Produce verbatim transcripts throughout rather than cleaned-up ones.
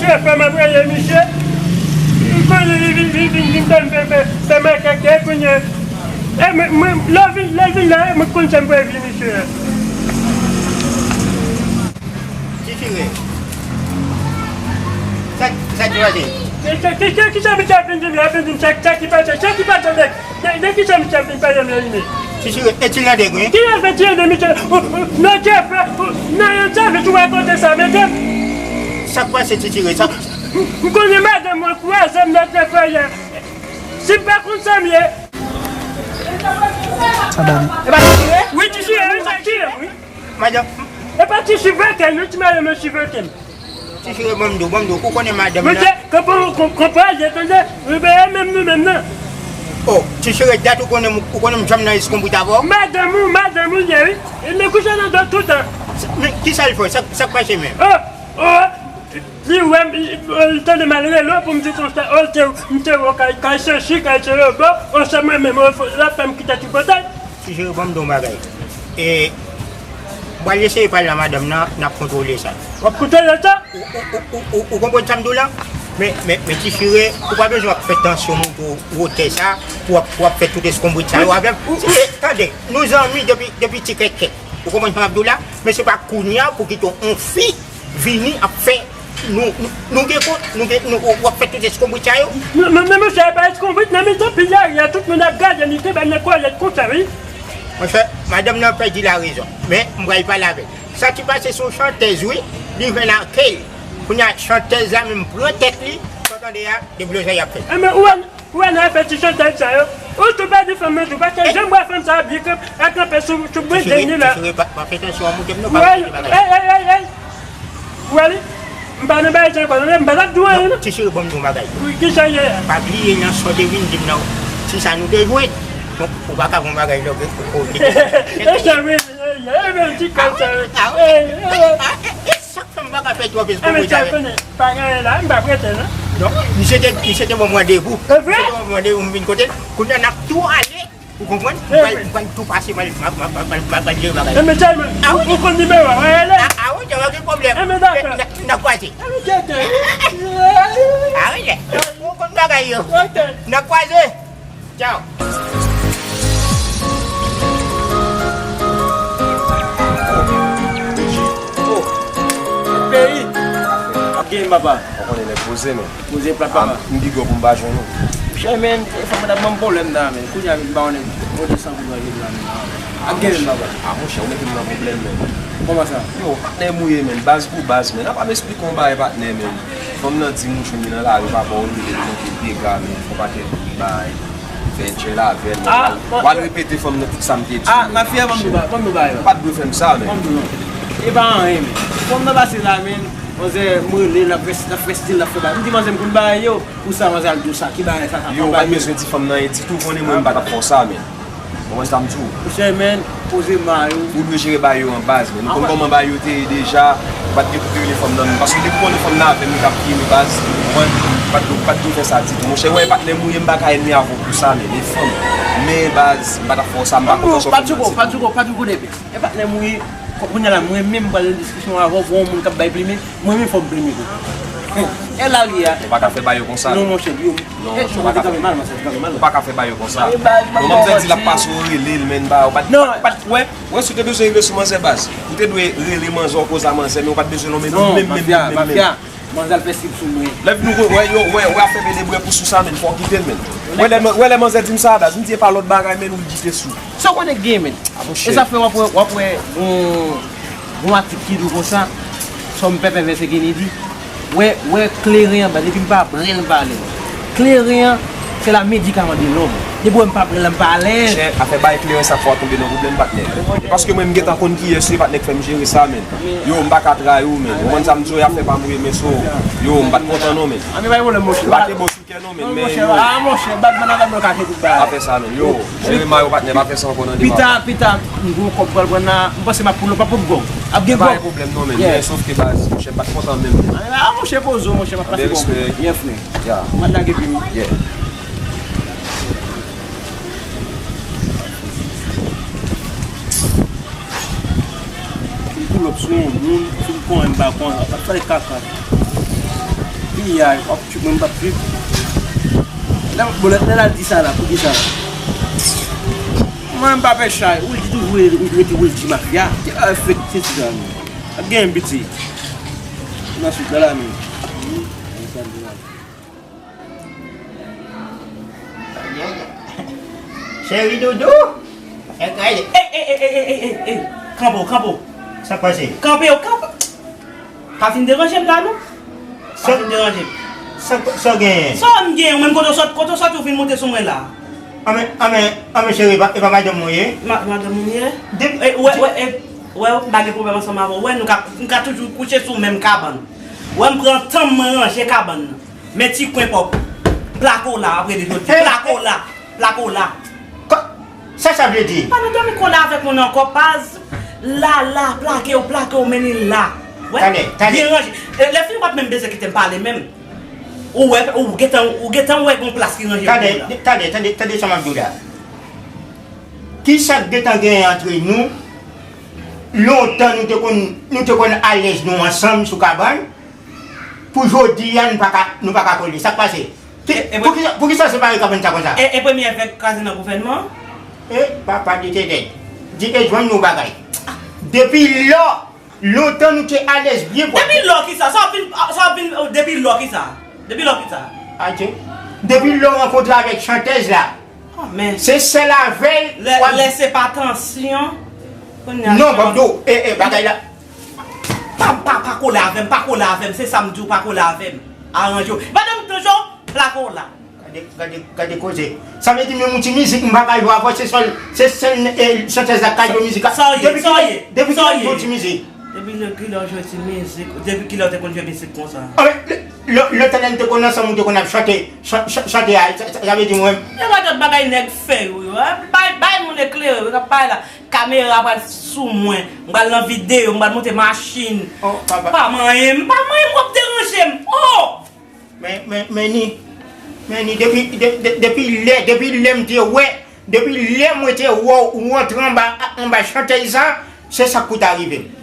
Fè m ap rele misye. M konnen li vin, vin, vin, vin fè m fè, fè, fè makak la kounye a. E mwen, mwen, lè w vin, lè w vin la, mwen konn sa m pral di misye a. Ti Chire. Sa, sa ki pase? Ki, ki, ki, ki sa misye ap vin di m la, ap vin di m sa, sa ki pase, sa ki pase, nèg? De, de ki sa misye ap vin pale m la, li menm? Ti Chire, e ti Landeg, wi. Ki lè fè ti Landeg, misye? Ou, ou, nan kè fè, ou, nan yon sèvis ou rakonte sa, mesye. Sa k pase, Ti Chire? Sa... M, m konnen madanm mwen kwaze m nan kè fè yè. Si m pa konn sa m ye. Madanm. E pa Ti Chire? Wi, Ti Chire, wi, Ti Chire, wi. Madanm. E pa ti cheve ke nou, ti madanm nan cheve ke m. Ti Chire, ban m di w, ban m di w, ou konnen madanm nan. Mesye, konprann, konprann, tande, e menm nou menm nan. Oh, Ti Chire, dat ou konnen m, ou konnen m janm nan eskonbrit avè w? Madanm ou, madanm ou ye, wi. E li kouche nan do toutan. Men, kisa l fè? Sa, sa k pase menm? Oh, oh, li wè m, li, li tande m al rele w pou m di konsa, oh, te, m te wè w kay, kay se chi, kay se lo, bon, oh, se mwen menm, oh, l ap fè m kite tripotay. Ti Chire, ban m di w yon bagay. E, m pral eseye pale a madanm nan, n ap kontwole sa. W ap kontwole sa? Ou, ou, ou, ou, ou, ou konprann sa m di w la? Men, men, men Ti Chire, ou pa bezwen ap fè tansyon monte w wotè sa, pou w ap, pou w ap fè tout eskonbrit sa yo avè m. E, tande, nou zanmi depi, depi ti kèkèt. Ou konprann sa m ap di w la? Men se pa kounye a pou kite yon fi vini ap fè, nou, nou, nou gen kont, nou gen, nou, w ap fè tout eskonbrit sa yo. Men, men, men, monchè, e pa eskonbrit, nan mitan pil lari a, tout moun ap gade, li te ba nan kòlèt konsa, wi. Monchè, madanm nan pèdi larezon, men m pral pale avè l. Sa ki pase se yon chantèz, wi, li jwenn ak l. Kounye a, chantèz la menm pran tèt li, sa w tande a, deblozay y ap fè. E men, ou wè, Ou wè nan afè ti chantèz sa yo, ou tou pèdi fanm nan tou, paske jan m wè fanm sa ap byen kanpe, ap kanpe sou, sou bwen dènye la. Ti Chire, pa, pa fè tansyon an monte m non, pa fè bagay. Ey, ey, ey, ey. Ou wè li? M pa nan bagay sa ankò non, m pa t ap di w anyen non. Ti Chire, ban m di w yon bagay. Wi, kisa l ye? Pa bliye nan sa w te vin di m nan, ti sa nou te jwenn. Bon, ou pa ka fè yon bagay lè w gen kokobe. E sa wi, ey, ey, men ti kòb sa yo. Ey, ey. Chak fwa m pa ka fè twòp eskonbrit avè l. Konnen, pa gen anyen la, m pa prete non. Non, misye te, misye te ban m randevou. E vre? Misye te ban m randevou, m vin kote l. Kounye a n ap tou ale, ou konprann? M pral, m pral tou pase, m pral, m pral, m pral, m pral, m pral jere bagay. E men tèlman, ou konn nimewo a, w a rele? A, a wi, pa gen pwoblèm. E men dakò. N a, n a kwaze. A men tèlman. A wi, ou konn bagay yo. N a kwaze. Tchaw. Oh, peyi. Ap gen papa. Ou konnen nèg poze men. Poze plat papa. M pi gwo pou m pa jwenn ou. Chè men, e fòk mwen t ap ban m pwoblèm nan men. Kounye a m pa konnen kote san pou manje la men. Ap gen men papa. A monchè, ou mete m nan pwoblèm men. Kòman sa? Yo, patnè m ou ye men, baz pou baz men. Apa m esplike yon bagay patnè men. Fanm nan di m ou jwenn li nan lari, papa w rele l konte dega men, fè yon pakèt bagay. Fè djèl avè l, w al repete fanm nan tout sa m te di w. Ah, mafya, ban m di w ba-, ban m di w bagay la. Ou pa t dwe fè m sa men. Ban m di w non. E pa anyen men. Fanm nan pase la men, manzè m rele l, l ap fè, l ap fè stil, l ap fè bagay. M di manzè m konn bagay yo, pou sa manzè al di w sa, ki bagay sa, sa. Yo, ou pa t bezwen di fanm nan anyen ditou, konnen mwen m pa t ap fè w sa men. Konprann sa m di w? Monchè men, poze may ou. Ou dwe jere bay yo an baz men. Nou konn kòman bay yo te ye deja. Ou pa t gen pou te rele fanm nan menm. Paske depi w konnen fanm nan avè m, li t ap kriye baz. Ou konprann? Ou pa t dwe, ou pa t dwe fè sa ditou. Monchè, wè, e patnè m ou ye, m pa ka ènmi avè w pou sa men. E fanm. Men baz, m pa t ap fè w sa, m pa kontan sa w fè m nan ditou. Pa t jwe gwo, pa t jwe gwo, pa t jwe gwo dèbè. E patnè m ou ye, kounye a la, mwen menm m pral nan diskisyon avè w, pou yon moun k ap bay plimen. Mwen menm fò m plenyen tou. E la l ye a. Ou pa ka fè bagay yo konsa. Non, monchè, yo. Non, monchè, ou pa ka fè. Ou pa ka fè bagay yo konsa. Non, manzè di l ap pase w rele l, men ba, ou pa t, ou pa t, wè, wè, si w te bezwen rive sou manzè baz, ou te dwe rele manzè w koze a manzè, men ou pa t bezwen non, men menm, menm, menm, menm. Manzè al fè stil sou mwen. Lè nou wè, wè, yo, wè, wè, afè pede brè pou sou sa, men fò w kite l, men. Wè lè, wè lè manzè di m sa, baz, m di e pa lòt bagay, men ou kite sou. Sa w konnen k gen, men. Ah, monchè. E sa fè w ap wè, w ap wè gon, gon atik ki di w konsa, sòm pèpè vèse Kennedy. Wè, wè kleren an, depi m pa brè l, m pa lè l. Kleren an, se la medikaman de lòm. Depi w wè m pa brè l, m pa lè l. Monchè, afè bay kleren sa fè w tonbe nan pwoblèm, patnè. E paske mwen, m gentan konn kiyès ou ye, patnè, k fè m jere sa, men. Yo, m pa ka trayi w, men. Ou konn sa m di w, afè pa m ou ye, men so. Yo, m pa t kontan non, men. Ann, pa gen pwoblèm, monchè. Ou pa te bon. Kè non, men, men, monchè, yo. Ah, monchè, bat bann avè m, yo kache tout bagay. Pa fè sa, men, yo. Jere may ou, patnè, pa fè sa ankò nan demen. Pita, pita, m gen yon kòb pral pran nan, m panse m ap pull up, ap pran gwòg. Ap gen gwòg. Pa gen pwoblèm, non, men, men, sof ke baz, monchè, m pa t kontan menm, men. Ah, monchè, poze w, monchè, m ap pase gwòg. Respè. Byen fre. Yeah. M ap lage pi, wi. Yeah. M pull up sou yon moun, fin konnen m pa konnen, ap fè kaka. Piyay, w ap tchoup mwen, m p ap viv. Lè, bon, lè, lè l al di sa la, poukisa? Mwen, m pa pè chay. Wildy toujou re-, rete Wildy Mafya. Ki afè fèt se ti sa menm? Ap genyen piti. Nan swit la, la menm. Cheri doudou. Ey, ey, ey, ey, ey, ey, ey, ey, ey. Kanpe w, kanpe w. Sa k pase? Kanpe w, kanpe. Pa vin deranje m la, non. Pa vin deranje m. Sa, sa w genyen? Sa w genyen, ou menm kote w sot, kote w soti, ou vin monte sou mwen la. Anben, anben, anben, cheri, e pa, e pa madanm mwen ye? Ma-, madanm mwen ye? De- E, wè, wè, e, wè, m pa gen pwoblèm ansanm avè w. Wè, nou ka, nou ka toujou kouche sou menm kabann. Wè, m pran tan m, mwen ranje kabann nan. Men ti kwen pòp. Plakola, ap rele jodi. Hey! Plakola. Plakola. Ko-, sa sa vle di? Pa nan dòmi kola avèk moun ankò, baz. La, la, plake w, plake w, men li la. Wè? Tande, tande. Byen ranje. E, lè fini, w pa t menm bezwen kite m pale menm. Ou wè, ou gentan, ou gentan wè gon plas ki ranje pou ou la. Tande, tande, tande, tande sa m ap di w la. Kisa k gentan genyen antre nou? Lontan nou te konn, nou te konn alèz nou ansanm sou kabann. Pou jodi a, nou pa ka, nou pa ka kole. Sa k pase? Ki, e, e, poukisa, poukisa w separe kabann sa konsa? E, e premye vèk kraze nan gouvènman? E, papa de tètèt. Di e jwenn nou bagay. Depi lò, lontan nou te alèz byen pwòp. Depi lò kisa? Sa w vin, sa w vin, depi lò kisa? Depi lò kisa? Adje. Depi lò w rankontre avèk chantèz la. Oh, men. Se sèl avè l. Lè, w ap lè se pa tansyon. Kounye a non, chan- Babdo, e, e, bagay la. Pa, pa, pa kole avè m, pa kole avè m, se sa m di w, pa kole avè m. Aranje w. Madanm toujou, plako w la. Gade, gade, gade koze. Sa vle di menm yon ti mizik, m pa ka jwe avè w, se sèl, se sèl, e, chantèz la k ka jwe mizik la. Sa w ye, sa w ye, depi kilè, depi kilè w jwe ti mizik? Depi lè, kilè w jwe ti mizik, depi kilè w te konn jwe mizik konsa? Anben, lè, lè, lè tande n te konn ansanm, ou te konn ap chante, chan-, chan-, chante a, sa, sa, sa vle di mwen. E gade lòt bagay nèg fè yo, yo, a, bay, bay moun eklere, yo, k ap pale la. Kamera pral sou mwen. M pral nan videyo, m pral monte machin. Oh, papa. Pa manyen m, pa manyen m, w ap deranje m. Oh! Men, men, men ni, men ni, depi, de, de, depi lè, depi lè m te wè, depi lè mwen te wè w, ou antre anba, anba chantèz sa, se sa k pou ta rive m.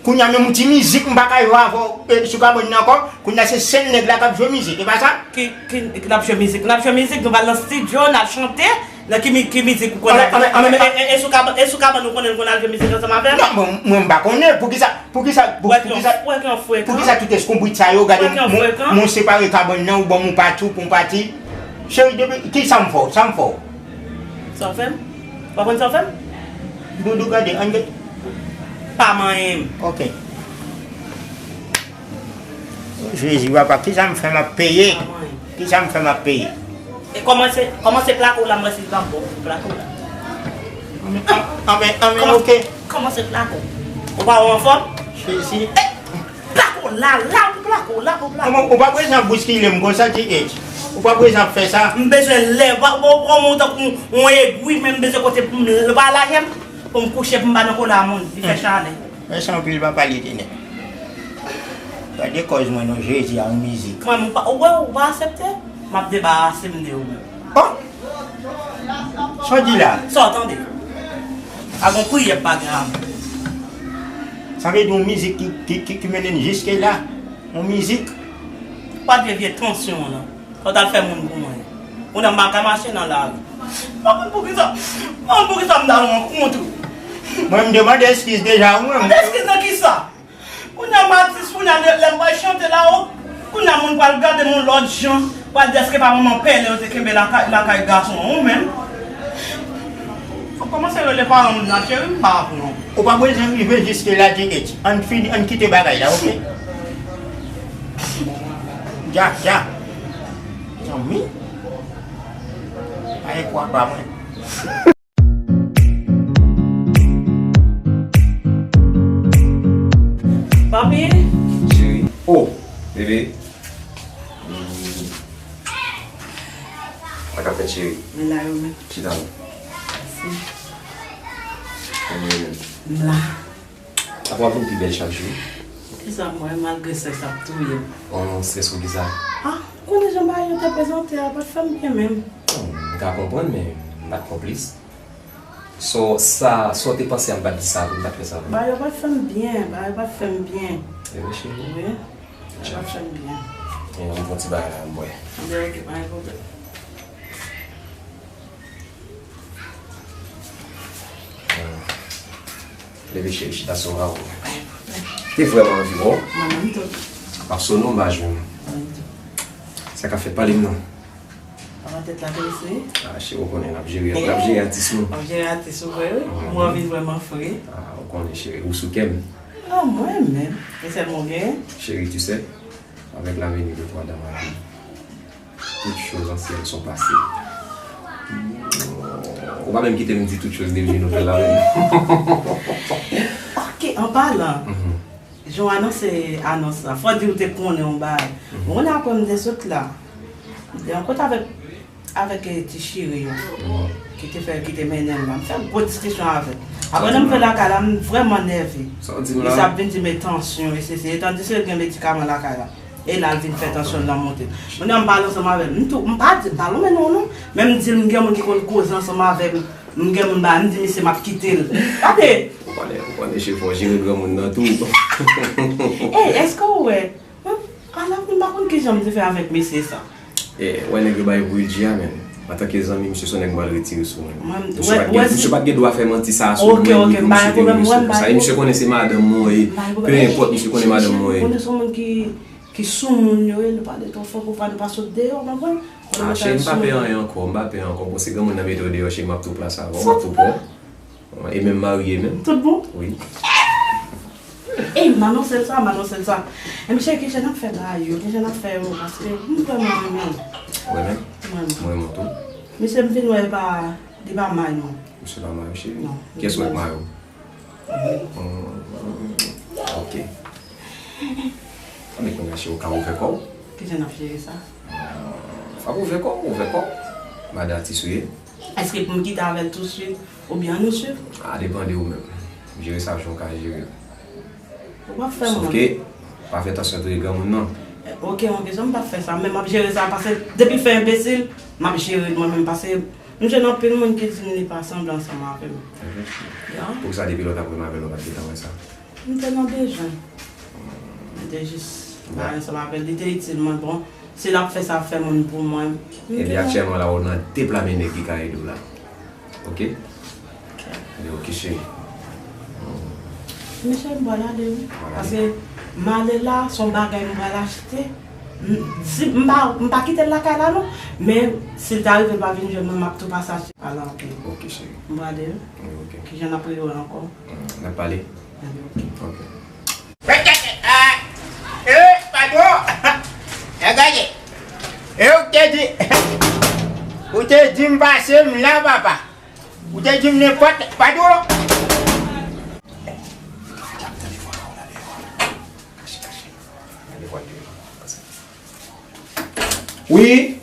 Kounye a menm yon ti mizik, m pa ka jwe avè w, e, sou kabann nan ankò. Kounye a se sèl nèg la k ap jwe mizik, e pa sa? Ki, ki, ki n ap jwe mizik? N ap jwe mizik, nou pral nan estidyo, n al chante. Nan ki mi-, ki mizik ou konn al jwe? Anben, anben, anben, e, e, e sou kabann, e sou kabann ou konnen n konn al jwe mizik ansanm avè l? Non, mwen, mwen m pa konnen. Poukisa, poukisa, pou, poukisa, poukisa tout eskonbrit sa yo, gade, mwen, mwen separe kabann nan, ou ban m yon pati, ou pran yon pati. Cheri, depi, ki sa m fè w? Sa m fè w? Sa w fè m? Ou pa konn sa w fè m? Doudou, gade, ann gade. Pa manyen m. Ok. Jezi, papa, kisa m fè m ap peye? Kisa m fè m ap peye? E kòmanse, kòmanse plako w la, m wè si l p ap bon. Plako w la. Anben, anben, anben, ok. Kòmanse plako. Ou pa wè w anfòm? Jezi. E, plako w la, la pou plako w, la pou plako w. Kòman, ou pa bezwen ap bouskile m konsa, T H. Ou pa bezwen ap fè sa. M bezwen lè, ou pa, ou pa wè m tankou yon egwi, men m bezwen kote pou m, l pa lajè m, pou m kouche, pou m pa nan kola moun, li fè chalè. Mèsi anpil, papa Letènèl. Gade kòz mwen non, Jezi, a yon mizik. Mwen, m pa, ou wè, ou pa aksepte, m ap debarase m de ou menm. Oh! Sa w di la? Sa w tande? A gon priyè pa gen amou. Sa vle di yon mizik ki, ki, ki, ki mennen n jiske la? Yon mizik? Pa de vye tansyon w lan. Fò w t al fè moun pou mwen. Kounye a m pa ka mache nan lari. M pa konn poukisa, m pa konn poukisa m t al rankontre w. Mwen, m te mande eskiz deja, wi, mwen. Mande eskiz nan kisa? Kounye a m atis, kounye a lè, lè m pral chante la, o, kounye a moun pral gade m yon lòt jan, pral di èske pa manman pèlen yo te kenbe lakay, lakay gason an, ou menm. Fò w kòmanse rele paran moun nan, cheri, m pa aprann. Ou pa bezwen rive jiske la, T H. Ann fini, ann kite bagay la, ok? Dja, dja. Zanmi. Pa gen kwa pa mwen. Papi. Cheri. Oh, bebe. Sa k ap fèt, cheri? Mwen la, yo menm. Chita non. Mèsi. Kòman ou ye menm? M la. Ap w ap vin pi bèl chak jou. Kisa m wè, malgre strès ap touye m. Ou strès pou kisa? Ah, ou konnen jan bagay yo te prezante a, pa t fè m byen menm. Bon, m ka konprann, men m pa t konplis. So, sa, sa w te panse a, m pa t di sa, m pa t fè sa. Bagay yo pa t fè m byen, bagay yo pa t fè m byen. Se vre, cheri? Wi. Bagay yo pa t fè m byen. Yon bon ti bagay la, m bwè. Leve cheri, chita sou rawou. Te vrèman anvi wè w. Mwen menm tou. M ap sonnen w, m pa jwenn ou. Mwen menm tou. Sa k ap fèt, pale m non. Anvan tèt la trese. Ah, cheri, ou konnen n ap jere, n ap jere atis nou. N ap jere atis ou vre, wi. Mwen anvi vrèman fre. Ah, ou konnen, cheri, ou sou kè m. Ah, mwen menm. E sèlman w genyen? Cheri, tu sais, avec la venue de toi dans ma vie, toutes choses anciennes sont passées. Ou pa menm kite m di toutes choses devenues nouvelles la menm. Ok, an palan, jan w anonse anons la, fò di ou te konnen yon bagay. Mwen apre m te sot la, m te rankontre avèk, avèk eh, ti cheri yo, ki te fè, ki te mennen m la. M fè gwo diskisyon avè l. Apre nan m fè lakay la, m vrèman nève. Sa w di m la? E sa ap vin di m e tansyon, e sesi, e tandis ke l gen medikaman lakay la. E la l vin fè tansyon l nan monte. Mwen menm m pale ansanm avè l. M tou, m pa di, m pa lonmen non, non. Men m di l, m gen moun ki konn koze ansanm avè m. M gen moun ba, m di misye m ap kite l. Gade! Ou konnen, ou konnen chefò, jere granmoun nan tou. Ey, èske ou wè? Ala, m pa konn kijan m te fè avèk mesye sa. E, wè nèg yo bay bridji a, men. Antanke zanmi, misye se yon nèg m pral retire sou mwen. Misye pa t gen, misye pa t gen dwa fè manti sa sou mwen, li di misye te vini sou mwen sa. E misye konnen se madanm mwen ye. Pe enpòt, misye konnen madanm mwen ye. Konnen se yon moun ki, ki sou moun yo ye, nou pale twò fò pou pa nou pa sot deyò, w konprann? Ah, cheri, m pa pè anyen ankò, m pa pè ankò. Bon, si granmoun nan mete w deyò, cheri, m ap tou plas avè w, m ap tou pran w. E menm marye menm. Tout bon? Wi. Ey, m anonse l sa, m anonse l sa. E misye, kijan n ap fè bagay yo, kijan n ap fè yo, paske m vrèman renmen l. Ou renmen? Mwen menm. Mwen renmen w tou. Misye, m vin wè l pa, li pa may non. Misye pa may, cheri? Non. Kiyès wè k may ou? Ok. Anben, kounye a, cheri, ou ka ouvè kò w. Kijan n ap jere sa? W ap ouvè kò w, ouvè kò w. Madan atis ou ye. Èske pou m kite avè l touswit, oubyen ann swiv? A depann de ou menm. Jere sa jan w ka jere l. Ou p ap fè mwen. Sòf ke, pa fè tansyon touye granmoun nan. Ok, ok, sa m p ap fè sa, men m ap jere sa, paske depi l fè enbesil, m ap jere l mwen menm, paske m jwenn anpil moun ki di m li pa sanble ansanm avè m. Poukisa depi lè w t ap wè m avè l, ou pa t gentan wè sa? M te nan bezwen. M te jis bay ansanm avè l. Li te itil mwen. Bon, si l ap fè sa, fè moun pou mwen. Ebyen, aktyèlman la, ou nan de pla men nèg ki ka ede w la. Ok? Ebyen, ok, cheri. Mesye, m pral ale, wi. Paske m ale la, se yon bagay m pral achte. M, si, m pa, m pa kite l lakay la, non. Men, si l ta rive l pa vin jwenn mwen, m ap tou pase achte. Ala, ok. Ok, cheri. M prale, wi. Wi, ok. Kijan n ap rele w ankò? N ap pale. Ebyen, ok. Ok. E, patwon! E, gade. E, ou te di, ou te di m pase m la, papa. Ou te di m nenpòt, patwon. Wi.